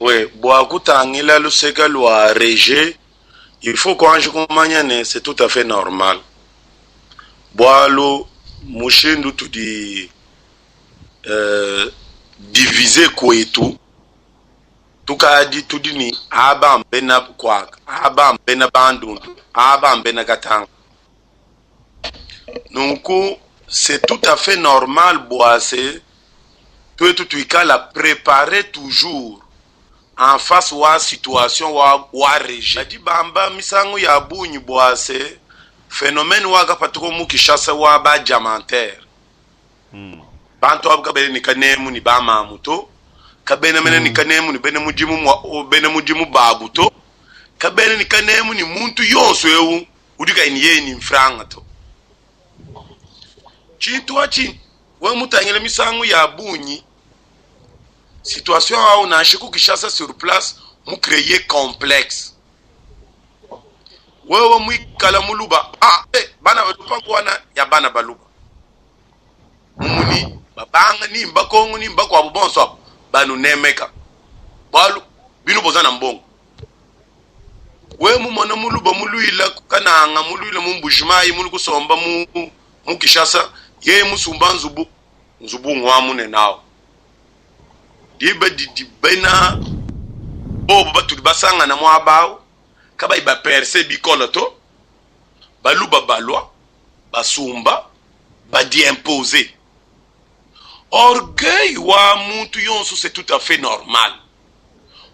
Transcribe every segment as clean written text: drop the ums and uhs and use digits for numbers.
Oui, bua kutangila luseka lua rejet, il faut kuanji kumanya ne c'est tout à fait normal. Bualu mushindu tudi euh, divise kuetu tukadi tudi ni aba mbena kuaka, aba mbena bandundu, aba mbena katanga. Nunku c'est tout à fait normal bua se tuetu tuikala prepare toujours en face wa situation wa, wa rejet. Badi bamba misangu ya bungi bua se phenomene wakapatuka mu Kinshasa wa ba diamantaire. Bantu abu kabena ne kanemu ne ba mamu to, kabena mene ne kanemu ne bena mudimu mua, bena mudimu babu to, kabena ne kanemu ne muntu yonso eu udi kayi ne yeye ne mfranga to. Tshintu atshi wewe mutangile misangu ya bungi situation au nansha ku Kinshasa sur place mu créer complexe. Wewe muikala muluba ah, eh, bana lupangu wana ya bana baluba mumuni babanga ni bakongo ni bakuabu bonso apo banunemeka bualu binu boza na mbongo. We mumona muluba muluila ku Kananga, muluila mu Mbujimayi, mulu kusomba mu mu Kishasa, yeye musumba nzubu, nzubu ngua munene awu. Diba didi bena bobu batudi basangana muaba awu kabayi ba percer bikole to, baluba balua basumba badi imposer. Orgueil wa muntu yonso c'est tout à fait normal.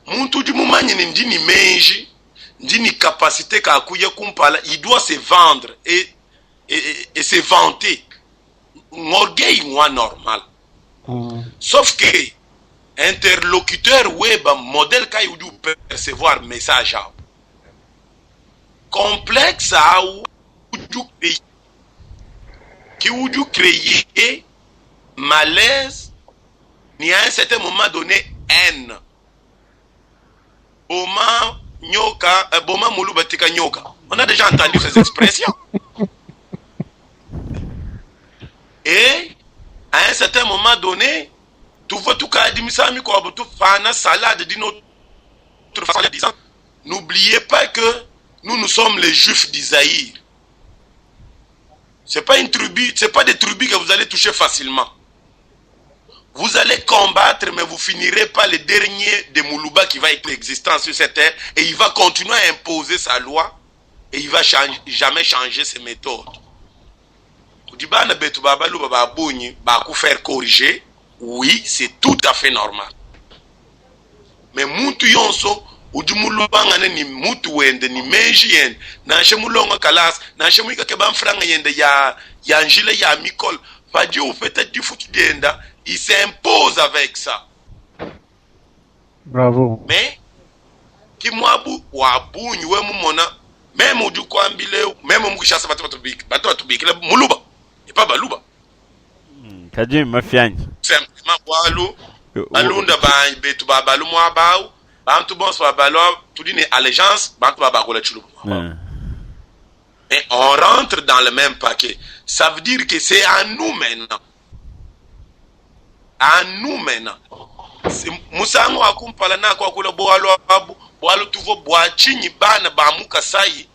Muntu udi mumanye ne ndi ne meji, ndi ne capacite ka kuya kumpala, il doit se vendre et, et, et se vanter. Ng'orgueil ngwa normal. Sauf que interlocuteur weba modèle kayi udi percevoir message awu. Complexe awu udi ki udi créer malaise ni à un certain moment donné haine. Boma nyoka, euh, boma muluba tika nyoka. On a déjà entendu ces expressions. Et à un certain moment donné, tuvua tukadi misangu mikuabu tupana salade d'une autre façon en disant n'oubliez pas que nous nous sommes les juifs d'Isaïe. C'est pas une tribu, c'est pas des tribus que vous allez toucher facilement. Vous allez combattre, mais vous finirez pas le dernier de Moulouba qui va être existant sur cette terre et il va continuer à imposer sa loi et il va changer, jamais changer ses méthodes. Kudi bana betu ba baluba ba bungi ba ku faire corriger, oui, c'est tout à fait normal. Mais muntu yonso udi muluangane ni mutu wende ni meji yende nansha mulonga kalasa nansha muikake ba mfranga yende ya ya njila ya mikolo padi upeta difutu dienda il s'impose avec ça. Bravo. Mais ki muabu wa bungi we mumona meme udi kuambile meme mu Kinshasa batu batubikila batu batubikila muluba et pas baluba. Kadi mafianyi. Simplement bualu balunda banyi betu ba balu muaba au bantu bonso ba balu tudi ne allégeance bantu ba bakula tshiluba muaba au. Mais on rentre dans le même paquet. Ça veut dire que c'est à nous maintenant. À nous maintenant. Musangu wa kumpala nakuakula bualu abu bualu tuvua bua tshinyi bana ba mu Kasai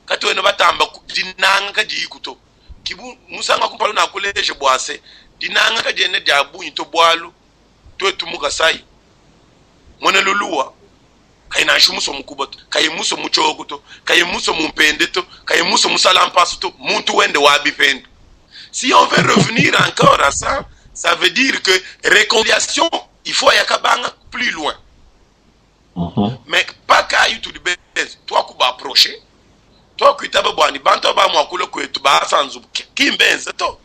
katuena batamba dinanga kadiyiku to. Kibu musangu wa kumpala nakuleje bua se dinanga kadiena dia bungi to bualu tuetu mu Kasai muena luluwa kayi nansha musua mukuba to kayi musua mutshoku to kayi musua mumpende to kayi musua musalampasu to muntu wende wa bipendu. Si on veut revenir encore à ça, ça veut dire que réconciliation il faut yakabanga plus loin. Mais pakayi tudi benze tuakuba approcher tuakuitaba bua ne bantu aba muakula kuetu baasa nzubu ki mbenze to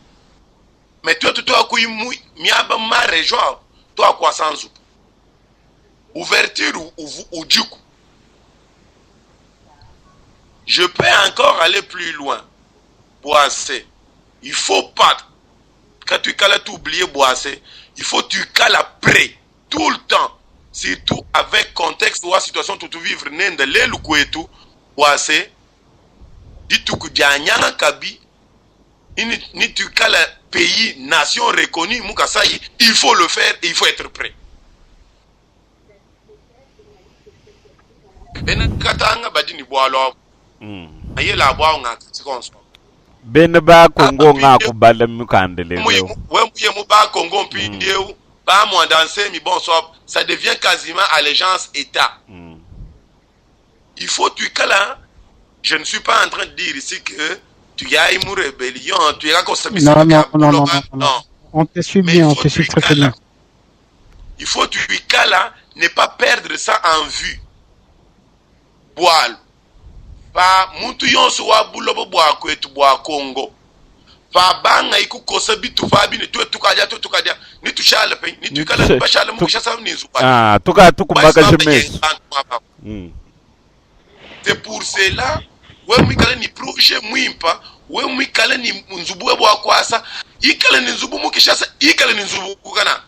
mais tuetu tuakuyi mu miaba ma region tuakuasa nzubu ouverture udiku. Je peux encore aller plus loin bua se il faut pas katuikala tu oublier bua se il faut tuikala près tout le temps surtout avec contexte wa situation tutu vivre nende lelu kuetu bua se dituku dia nyanga kabi ni tuikala pays nation reconnue mu Kasaï il faut le faire et il faut être prêt. Bena Katanga badi ne bualu abu. Mayele abu au nga katshi konso. Bena ba Kongo nga kubala mukanda lelu eu. Wewe muye mu ba Kongo mpindieu, ba Muanda Nsemi bonso abu, ça devient quasiment allégeance Etat. Il faut tuikala, je ne suis pas en train de dire ici que tuyayi mu rébellion, tuyaka Non, non, non, non, non, non. On te suit Mais bien, il on faut te suit très très tuikala, bien. il faut tuikala ne pas perdre ça en vue. Bualu pa muntu yonso wa buloba bua kuetu bua Congo pa banga ikukosa bitupa abi ne tuetu tukadia tuetu tukadia ni tushala pe ni tuikala Ni bashala mu tu- Kinshasa ni nzuba. Ah, tuka tukumbakaje mesu. C'est pour cela we mwikale ni projet mwimpa we mwikale ni nzubu we bwa kwasa ikale ni nzubu mu Kinshasa ikale ni nzubu kukana.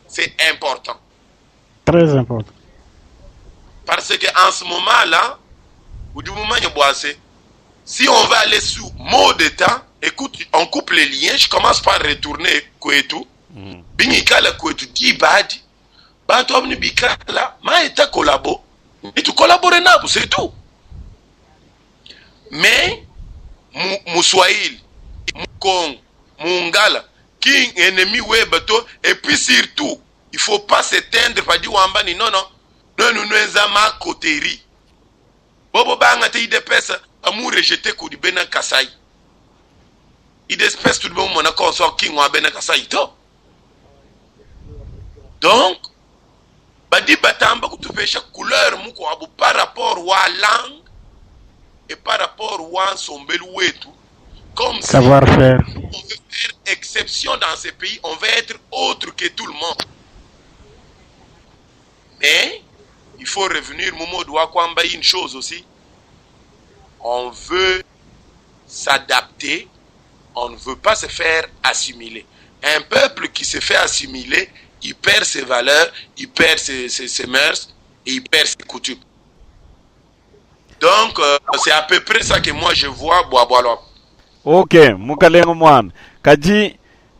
C'est important. Très important. Parce que en ce moment-là, udi mumanye bwase, si on va aller sous mot d'état, écoute, on coupe les liens, je commence par retourner kwetu. Bingikala kwetu dibadi. Bantu abu ni bikala, ma état collabo. Ni tu collabore nabo, c'est tout. Mais mu, Muswahili, mu Congo, Mungala, qui ennemi webato, et puis surtout, il faut pas s'éteindre par dire wamba ni non non. Nous nous nous ma coterie. Bobo banga te UDPS amu rejeté kudi bena Kasai. UDPS tout le monde mona consort king wa bena Kasai to. Donc badi batamba kutupesha couleur muko abu par rapport wa langue et par rapport wa nsombelu wetu comme si Savoir-faire. on veut faire exception dans ces pays, on veut être autre que tout le monde. Mais il faut revenir, Momo doit kwamba une chose aussi. On veut s'adapter, on ne veut pas se faire assimiler. Un peuple qui se fait assimiler, il perd ses valeurs, il perd ses mœurs et il perd ses coutumes. Donc, c'est à peu près ça que moi je vois, bois, bois, bois. Ok, mukalenga mwana. Kaji